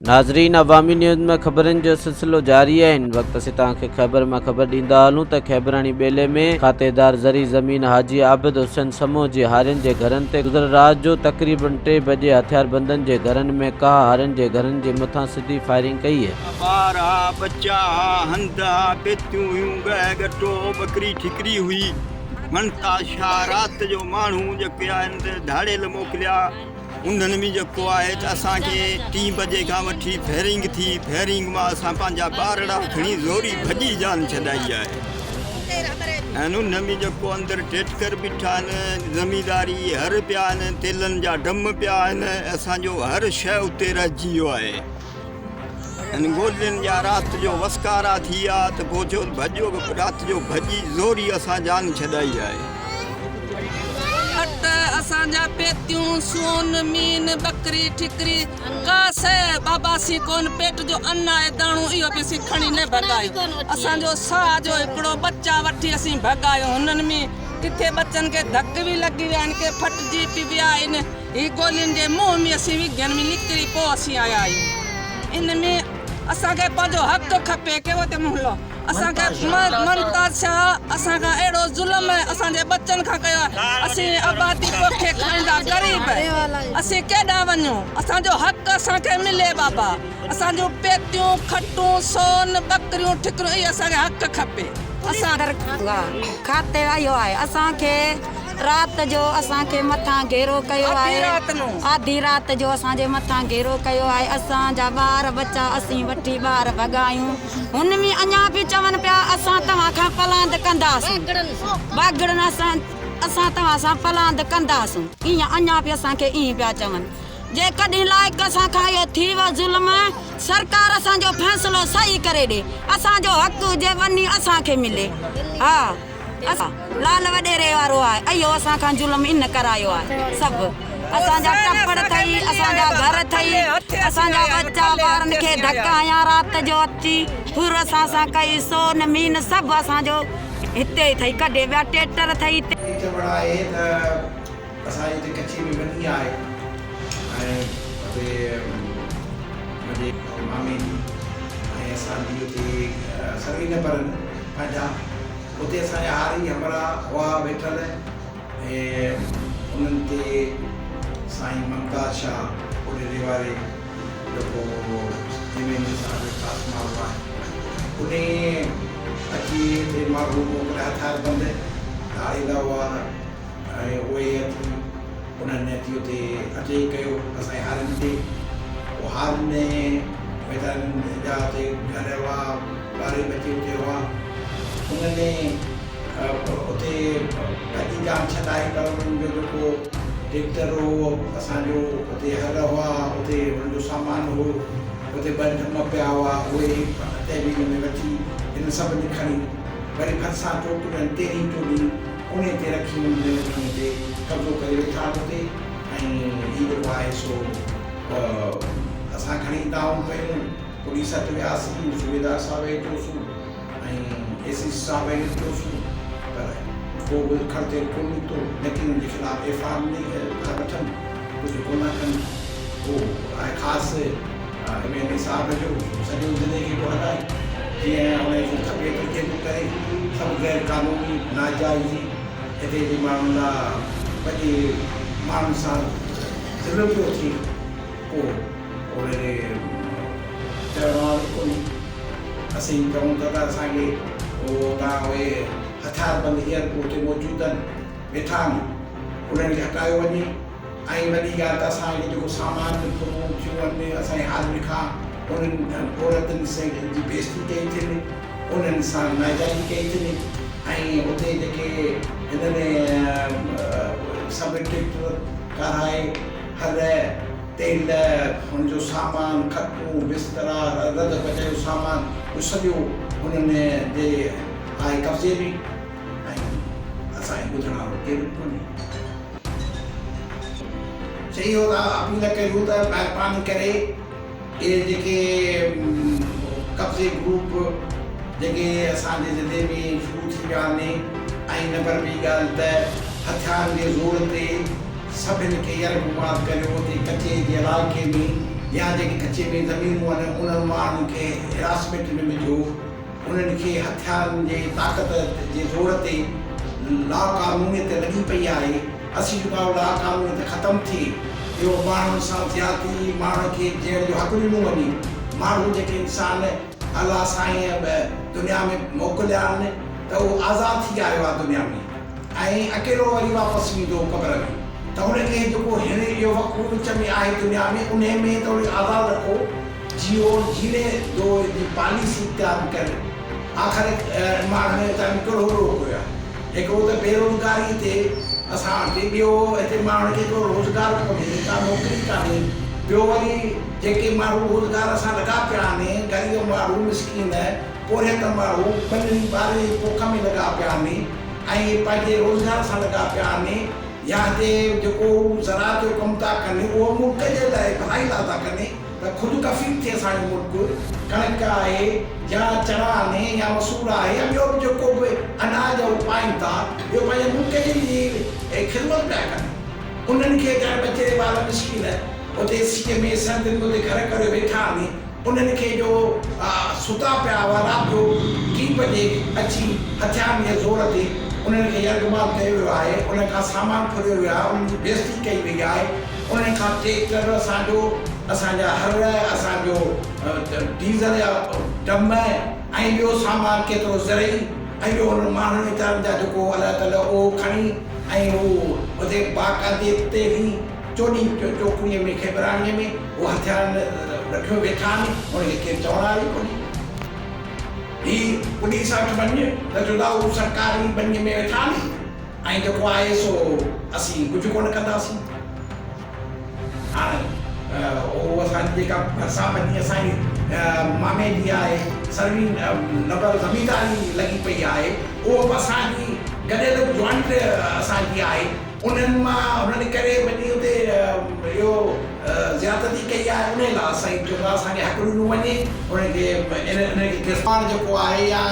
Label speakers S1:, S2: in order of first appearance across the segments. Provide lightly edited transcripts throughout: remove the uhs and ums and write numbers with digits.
S1: ناظرين عوامي نيوز ۾ خبرن جو سلسلو جاري آهي هن وقت اسين توهان کي خيبر مان خبر ڏيندا هلون ته خيبراڻي ٻيلي ۾ کاتيدار زرعي زمين حاجي عابد حسين سمون جي هارين جي گهرن تي گذريل رات جو تقريبن ٽي بجي هٿياربندن جي گهرن ۾ ڪاهه هارين جي گهرن جي مٿان سڌي فائرنگ ڪئي.
S2: ٻار ها، ٻچا ها، هنڌ ها، پيتيون هيون، ڳهه ڳٽو هو، ٻڪري ٺڪري هئي. منتا شاهه رات جو ماڻهو جيڪي آهن ته ڌاڙيل موڪليا، انهن ۾ جيڪو آهي ته اسان کي ٽين بجي کان وٺي فائرنگ ٿي، فائرنگ مان اسان پنهنجا ٻارڙا کڻي زوري ڀڄي جان ڇڏائي آهي ۽ ان ۾ جيڪو اندر ٽيٽڪر بيٺا آهن، زمينداري هر پيا آهن، تيلن جا ڊم پيا آهن، اسان جو هر شيء اتي رهجي ويو آهي. ۽ گولين جا رات جو وسڪارا ٿي ويا ته پوء ٿيو ته ڀڄو به رات جو ڀڄي زوري اسان جان ڇڏائي آهي.
S3: اٽ اسان جا پيتيون، سون، مين، ٻڪري، ٺڪري، ڪا شيء بابا اسين ڪونه پيٽ جو ان آهي داڻو اهو به اسين کڻي نه ڀڳا آهيون. اسان جو ساهه جو هڪڙو ٻچا وٺي اسين ڀڳا آهيون. هنن ۾ ڪٿي ٻچن کي ڌڪ به لڳي ويا آهن ڪي ڦٽجي به ويا آهن. هي گولين جي منهن ۾ اسين وگهن ۾ نڪري پوء اسين آيا آهيون. ان ۾ اسان کي پنهنجو حق کپي. ڪيو تي منهن لو. اسان کي ممتاز شاهه اسان کان اهڙو ظلم اسان جي ٻچن کان ڪيو آهي. اسين آبادي پوکي کائيندا غريب اسين ڪيڏانهن وڃون. اسان جو حق اسان کي ملي بابا. اسان جون پيتيون، کٽون، سون، ٻڪريون، ٺڪريون اهي اسان کي حق کپي. اسان.
S4: کاتي آيو آهي اسان کي. رات جو اسان کي مٿان گهيرو ڪيو آهي. آڌي رات جو اسان جي مٿان گهيرو ڪيو آهي. اسان جا ٻار ٻچا اسين وٺي ٻاهر ڀڳا آهيون. هن ۾ اڃا به چون پيا اسان توهان کان پلاند ڪنداسون. باگڙن اسان اسان توهان سان پلاند ڪنداسون. ائين اڃا به اسان کي ائين پيا چون. جيڪڏهن لائق اسان کان اهو ٿي ويو ظلم سرڪار اسان جو فيصلو صحيح ڪري ڏي. اسان جو حق هجي وني اسان کي ملي. ها. لال وڏيري وارو آهي اهو اسان کان ظلم ان ڪرايو آهي سڀ اسان جا ٽپڙ ٿئي اسان جا گهر ٿئي اسان جا ٻچا ٻارن کي ڌڪ هنيا رات جو اچي ڦر اسان سان ڪئي سون مين سڀ اسان جو هتي ئي ٿئي ڪڍي ويا ٽيٽر ٿئي.
S5: هي چوڻ آهي ته اسان جي هتي ڪڇي ۾ ٻني آهي ۽ اتي منهنجي مامي جي ۽ اسان جي اتي سروي نمبر پنهنجا اتي اسان جا هاري همراهه هئا ويٺل ۽ انهن تي سائين ممتاز شاهه اوڏيري واري جيڪو ايم اين اي صاحب جو خاص ماڻهو آهي انهي اچي اتي ماڻهو موڪليا هٿياربند ڌاڙيلا هئا ۽ اهي اچي انهن اچي اتي اٽيڪ ڪيو اسان جي هارين تي پوء هارين ويچارن جا اتي گهر هئا ٻاري ٻچي اتي هئا انهن اتي ڀڄي جان ڇڏائي پر انهن جو جيڪو ٽريڪٽر هو اسان جو اتي هر هئا اتي انهن جو سامان هو اتي ٻه ڊرم پيا هئا اهي تحويل ۾ وٺي هن سڀني کڻي وري ڀرسان چوڪڙيون آهن تيرهين چوڏهين انهي تي رکي انهن تي قبضو ڪري ويٺا آهن اتي ۽ هي جيڪو آهي سو اسان گهڻي دانهون ڪيون پوليس هٿ وياسين صوبيدار صاحب کي چيوسون ۽ اي سي سي صاحب کي چيوسون پر ڪو به کڙ تيل ڪونه نڪتو نه ڪي انهن جي خلاف ايف I R ٿا وٺن ڪجهه ڪونه ڪن اهو آهي خاص ايم اين اي صاحب جو سڄو ضلعي کي پيو هلائي جيئن ان کي کپي تيئن پيو ڪري سڀ غير قانوني ناجائزي هتي جي ماڻهن لا وڏي ماڻهن سان ظلم پيو ٿئي ڪو ان جي چوڻ وارو ڪونهي اسين چئون ٿا ته اسان کي اهو تان اهي هٿياربند هينئر به اتي موجود آهن ويٺا آهن انهن کي هٽايو وڃي ۽ وڏي ڳالهه ته اسان کي جيڪو سامان ڦرون ٿيون آهن اسان جي هارين کان انهن عورتن سين جي بيعزتي ڪئي ٿين انهن سان ناجائزي ڪئي ٿين ۽ اتي جيڪي هنن سڀ ٽريڪٽر ڪارائي هر تيل هن جو سامان کٽون بسترا رڌ پچ جو سامان اهو سڄو هنن جي آهي قبضي ۾ ۽ اسان کي ٻڌڻ وارو ڪير به ڪونهي. چئي اهو ته اپيل ڪريون ته مهرباني ڪري اهي جيڪي قبضي گروپ جيڪي اسان جي ضلعي ۾ شروع ٿي ويا آهن ۽ نمبر ٻي ڳالهه ته هٿيارن جي زور تي سڀن کي يرغمال ڪريو اتي ڪچي جي علائقي ۾. يا جيڪي ڪچي ۾ زمينون آهن انهن ماڻهن کي هراسمينٽ ۾ وجهو، انهن کي هٿيارن جي طاقت جي زور تي لا قانونيت لڳي پئي آهي، اسين چون ٿا لا قانونيت ختم ٿئي، اهو ماڻهن سان زيادتي، ماڻهن کي جيئڻ جو حق ڏنو وڃي، ماڻهو جيڪي انسان الله سائينء دنيا ۾ موڪليا آهن ته اهو آزاد ٿي آيو آهي دنيا ۾. ۽ اڪيلو وري واپس ويندو قبر ۾ ته هن کي جيڪو هن اهو وقت وچ ۾ آهي دنيا ۾ انهي ۾ ته هن کي آزاد رکو جيئو جيني دو جي پاليسي اختيار ڪري آخر ماڻهن هتان ڪهڙو ڏوهه ڪيو آهي هڪڙو ته بيروزگاري هتي اسان وٽ ٻيو هتي ماڻهن کي ڪو روزگار ڪونهي ڪا نوڪري ڪانهي ٻيو وري جيڪي ماڻهو روزگار سان لڳا پيا آهن غريب ماڻهو مسڪين پورهيت ماڻهو ٻني ٻاري جي پوک ۾ لڳا پيا آهن ۽ پنهنجي روزگار سان لڳا پيا آهن يا هتي جيڪو هو زراعت جو ڪم ٿا ڪن اهو ملڪ جي لاء ڀلائي لاء ٿا ڪن ته خود ڪفيل ٿئي اسان جو ملڪ ڪڻڪ آهي يا چڻا آهن يا مسور آهي يا ٻيو به جيڪو به اناج هو پائين ٿا اهو پنهنجي ملڪ جي خدمت پيا ڪن انهن کي ڄڻ ٻچڙي ٻار مسڪين اتي سيء ۾ سردين ۾ اتي گهر ڪريو ويٺا آهن انهن کي جو ستا پيا هئا رات جو ٽين بجي اچي هٿيارن جي زور تي انهن کي يرغمال ڪيو ويو آهي، انهن کان سامان ڦريو ويو آهي، انهن جي بيعزتي ڪئي وئي آهي، انهن کان ٽريڪٽر اسان جو، اسان جا هر، اسان جو ڊيزل جا ڊرم ۽ ٻيو سامان ڪيترو زرعي ۽ ٻيو انهن ماڻهن ويچارن جا جيڪو الله تعالي اهو کڻي ۽ هو اتي باقاعدي تيرهين چوڏهين چوڪڙيء ۾ کيبراڻيء ۾ هو هٿيارن رکيو ويٺا آهن، هن کي ڪير چوڻ وارو ئي ڪونهي. هي پوليس وٽ وڃ ته چوندا هو سرڪاري ٻنيء ۾ ويٺا آهن ۽ جيڪو آهي سو اسين ڪجهه ڪونه ڪنداسين. هاڻ اهو اسان جي جيڪا ڀرسان ٻني اسان جي مامي جي آهي، سروي نمبر زمينداري لڳي پئي آهي، اهو به اسان جي گڏيل جوائنٽ اسان جي آهي. انهن مان هنن ڪري وڃي اتي اهو زيادتي ڪئي آهي انهي لاء سائين چون ٿا اسان کي حق ڏنو وڃي انهن کي انهن کي گرفتار جيڪو آهي يا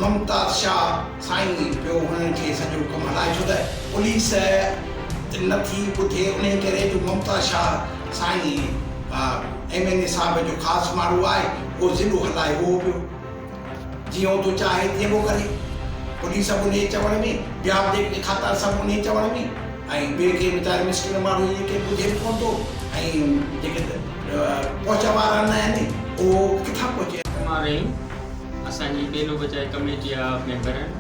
S5: ممتاز شاهه سائين پيو هنن کي سڄو ڪم هلائي ڇو ته پوليس نه ٿي ٻڌي انهي ڪري جو ممتاز شاهه سائين ايم اين اي صاحب جو خاص ماڻهو آهي اهو ضلعو هلائي اهو پيو جيئن هو ٿو چاهي تيئن پيو ڪري. پوليس به انهيء چوڻ ۾، ٻيا به جيڪي کاتا سڀ انهيء چوڻ ۾ ۽ ٻئي ڪي ويچاري مسڪين ماڻهو اهي ڪي ٻڌي به ڪونه ٿو ۽ جيڪي پهچ وارا نه آهن اهو ڪٿان پهچي.
S6: مان رحيم اسان جي ٻيلو بچائي ڪميٽي جا ميمبر آهن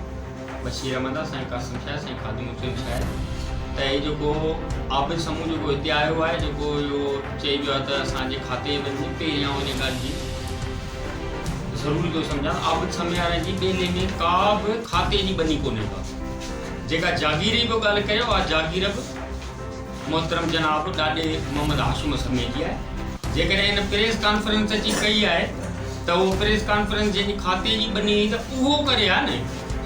S6: بشير احمد آ سائين قاسم شاهه سائين خادم حسين شاهه ته هي جيڪو عابد سمون جيڪو هتي آيو آهي جيڪو اهو چئي ويو آهي ته اسان جي کاتي جي ٻني پهريان ان ڳالهه جي ضروري ٿو سمجهان عابد سمياري جي ٻيلي ۾ ڪا به کاتي جي ٻني ڪونهي ڪا جيڪا جاگير جي پيو ڳالهه ڪري اها جاگير به محترم جناب ڏاڏي محمد هاشم سمي جي آهي جيڪڏهن هن پريس ڪانفرنس اچي ڪئي آهي ته اهو پريس ڪانفرنس جنهن جي کاتي جي ٻني هئي ته اهو ڪري ها نه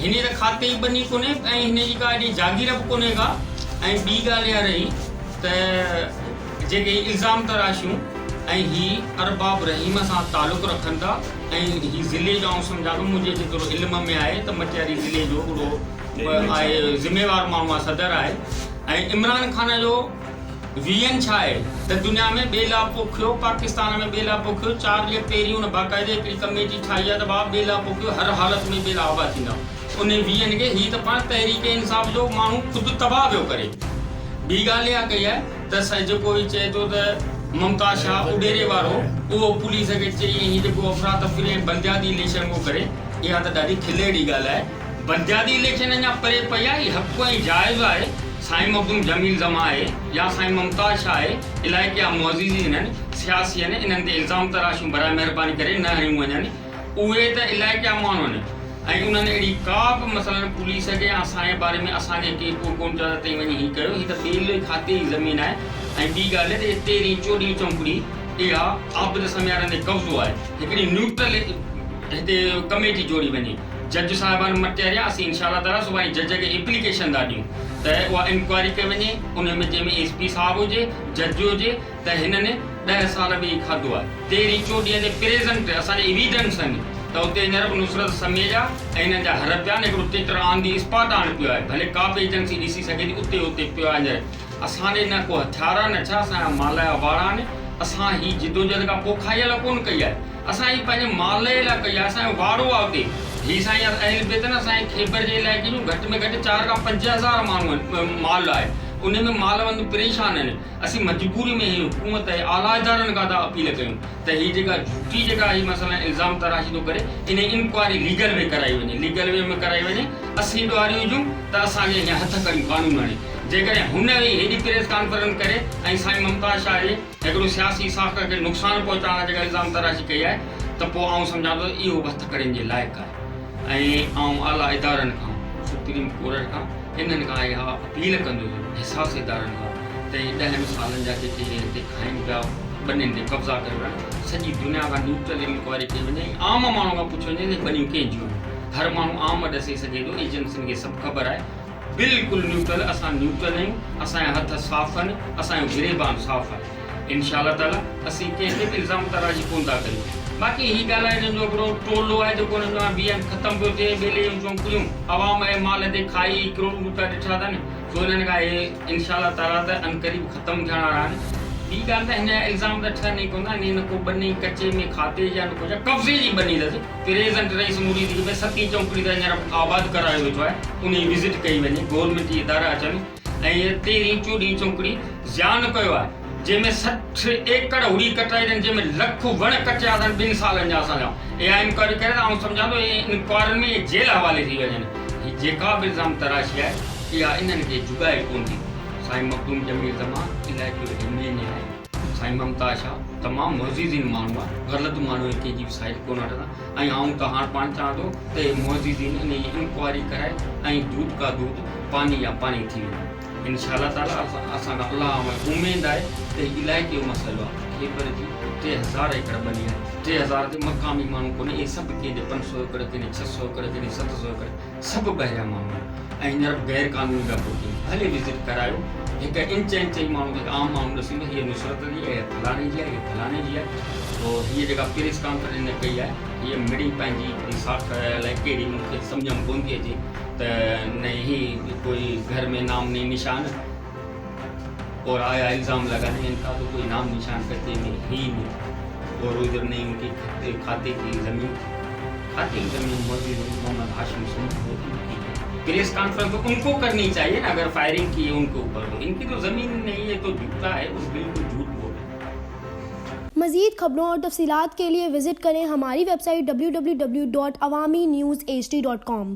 S6: هن جي ته کاتي جي ٻني ڪونهي ۽ هن جي ڪا ايڏي جاگير به ڪونهي ڪا ۽ ٻي ڳالهه اها رهي ته جيڪي هي الزام تراشيون ۽ هي ارباب رحيم سان تعلق رکن ٿا ۽ هي ضلعي جو آئون سمجهان ٿو منهنجي جيترو علم ۾ آهي ته مٽياري ضلعي جو هڪڙو آهي ذميوار ماڻهو آهي صدر آهي ۽ عمران خان جو ويزن ڇا آهي ته دنيا ۾ ٻيلا پوکيو پاڪستان ۾ ٻيلا پوکيو چار ڏينهن پهرين ان باقاعدي هڪڙي ڪميٽي ٺاهي آهي ته بابا ٻيلا پوکيو هر حالت ۾ ٻيلا آباد ٿيندا ان ويزن کي هي ته پاڻ تحريڪ انصاف جو ماڻهو خود تباهه پيو ڪري ٻي ڳالهه اها ڪئي آهي ته سائين جيڪو هي چئي ٿو ته ممتاز شاهه اڏيري وارو اهو پوليس کي چئي ۽ هي جيڪو افراتفري ۽ بلدياتي اليڪشن ڪو ڪري اها ته ڏاڍي کل اهڙي ڳالهه آهي بلدياتي اليڪشن اڃا پري پئي آهي هي حق ۽ جائز آهي سائين مخدوم جميل زمان آهي يا سائين ممتاز شاهه آهي علائقي جا معززين آهن سياسي آهن انهن تي الزام تراشيون براء مهرباني ڪري نه هنيون وڃن اهي ته علائقي جا ماڻهو آهن ۽ انهن اهڙي ڪا به مثلاً پوليس کي يا اسان جي باري ۾ اسان کي ڪي ڪو ڪونه چيو ته تئين وڃي هي ڪيو هي ته ٻيلي کاتي جي زمين آهي ۽ ٻي ڳالهه ته هي تيرهين چوڏهين چونڪڙي اها عابد سميارن تي قبضو آهي هڪڙي نيوٽرل هتي ڪميٽي جوڙي وڃي جج صاحبان مٽياريا اسين انشاء الله تعاليٰ سڀاڻي جج کي اپليڪيشن ٿا ڏيون ته اها انڪوائري ڪئي وڃي ان ۾ جنهن ۾ ايس پي صاحب هجي جج هجي ته هنن ڏهه سال به کاڌو آهي. تيرهين چوڏهين تي پريزنٽ اسان جي ايويڊنس آهن ته اتي هينئر به نصرت سمي جا ۽ هنن جا هر پيا آهن هڪڙو ٽيٽر آن the spot آڻ پيو آهي ڀلي ڪا به ايجنسي ڏسي سگهي ٿي اتي اتي پيو آهي هينئر اسان ڏي نه ڪو هٿيار آهي نه ڇا اسان جا مال جا واڙا آهن. اسان هي جدوجهد ڪا پوکائيء لاء ڪونه ڪئي آهي. اسان هي پنهنجي مال لاء ڪئي آهي. اسان جو واڙو آهي اتي. هي سائين اهل بيت نه اسان جي خيبر جي علائقي جون گهٽ ۾ گهٽ چار کان 5000 ماڻهو آهن مال آهي. انهي ۾ مالوند پريشان آهن. اسين مجبوري ۾ هي حڪومت ۽ اعليٰ ادارن کان ٿا اپيل ڪيون ته هي جيڪا جهوٽي جيڪا هي مثلا الزام تراشي ٿو ڪري انهي انڪوائري ليگل وي ڪرائي وڃي ليگل وي ۾ ڪرائي وڃي اسين ڏوهاري هجون ته اسان کي هيئن هٿ ڪڙيون قانون آڻي جيڪڏهن هن ئي هيڏي پريس ڪانفرنس ڪري ۽ سائين ممتاز شاهه جي هڪڙو سياسي ساک کي نقصان پهچائڻ لاء جيڪا الزام تراشي ڪئي آهي ته پوء آئون سمجهان ٿو ته اهو به هٿ ڪڙين جي لائق آهي ۽ آئون اعليٰ ادارن کان سپريم ڪورٽ کان انهن کان اها اپيل ڪندس حساس ادارن کان ته اهي ڏهن سالن جا جيڪي اهي هتي کائين پيا ٻنين تي قبضا ڪري ويا آهن سڄي دنيا کان نيوٽرل انڪوائري ڪئي وڃي ۽ عام ماڻهو کان پڇيو وڃي ته اهي ٻنيون ڪنهن جون آهن هر ماڻهو عام ڏسي سگهي ٿو ايجنسين کي سڀ خبر آهي بلڪل نيوٽرل اسان نيوٽرل آهيون اسان جا هٿ صاف آهن اسان جو گريبان صاف آهي انشاء الله تعالي اسين ڪنهن تي به الزام تراشي ڪون ٿا ڪريون باقي هي ڳالهه آهي هنن جو هڪڙو ٽولو آهي جيڪو هنن جو هاڻ بي اين ختم پيو ٿئي ٻيلي جون چونڪڙيون عوام ۽ مال تي کائي ڪروڙون روپيا ڏٺا اٿن سو هنن کان هي انشاء الله تعالي ته عنقريب ختم ٿيڻ وارا آهن ٻي ڳالهه ته هن جا الزام ته ٺهن ئي ڪون ٿا هن ڪو ٻني ڪچي ۾ کاتي جا نه ڪو قبضي جي ٻني اٿس پريزنٽ رئيس مريد کي به ستين چونڪڙي تي هينئر آباد ڪرايو ويٺو آهي انهي وزٽ ڪئي وڃي گورنمينٽ جي ادارا اچن ۽ هيء تيرهين چوڏهين چونڪڙي زيان ڪيو آهي جنهن ۾ 60 ايڪڙ هڙي ڪٽائي اٿن جنهن ۾ لک وڻ ڪٽيا اٿن ٻن سالن جا اسان جا اها انڪوائري ڪري ته آئون سمجهان ٿو اهي انڪوائرين ۾ اهي جيل حوالي ٿي وڃن هي جيڪا به الزام تراشي آهي اها انهن کي جڳائي ڪونه ٿي سائين مخدوم جميل زمان علائقي جو ايم اين اي آهي. سائين ممتاز شاهه تمام معززين ماڻهو آ غلط ماڻهو جي ڪنهن جي به سائيڊ ڪونه وٺندا ۽ آئون ته هاڻ پاڻ چوان ٿو ته اهي معززين انهي جي انڪوائري ڪرائي ۽ دود ڪا دود پاني جا پاني ٿي وڃي انشاء الله تعالي اسان کان الله ۾ اميد آهي ته هي علائقي جو مسئلو آ خيبر جي 3000 ايڪڙ ٻني آهي 3000 تي مقامي ماڻهو ڪونهي اهي سڀ ڪنهن جي 500 ايڪڙ ڪنهن جي 600 ايڪڙ ڪنهن جي 700 ايڪڙ سڀ ٻاهريان ماڻهو آهن ۽ هينئر به غير قانوني پيا پهچن ڀلي وزٽ ڪرايو هڪ انچ انچ جي ماڻهو کي عام ماڻهو ڏسي ويندو هيء نصرت جي آهي هيء فلاڻي جي آهي هيء فلاڻي جي آهي سو هيء جيڪا پريس ڪانفرنس هن ڪئي آهي هيء مڙئي پنهنجي هڪڙي ساک الائي ڪهڙي مون کي سمجهه ۾ ڪونه ٿي اچي ته نه هي ڪوئي گهر ۾ نام ني نشان اور آيا الزام لگاني ان کا تو ڪوئي نام نشان ڪچي ۾ هي ني اور ادھر ني ان ڪي کاتي ڪي زمين کاتي ڪي زمين موجود محمد هاشم سمجھ پریس کانفرنس تو ان کو کرنی چاہیے نا اگر فائرنگ کی ہے ان کے اوپر تو ان کی تو زمین نہیں ہے تو جھوٹا ہے وہ بالکل جھوٹ بول رہے ہیں۔
S7: مزید خبروں اور تفصیلات کے لیے وزٹ کریں ہماری ویب سائٹ www.awamiNewsHD.com۔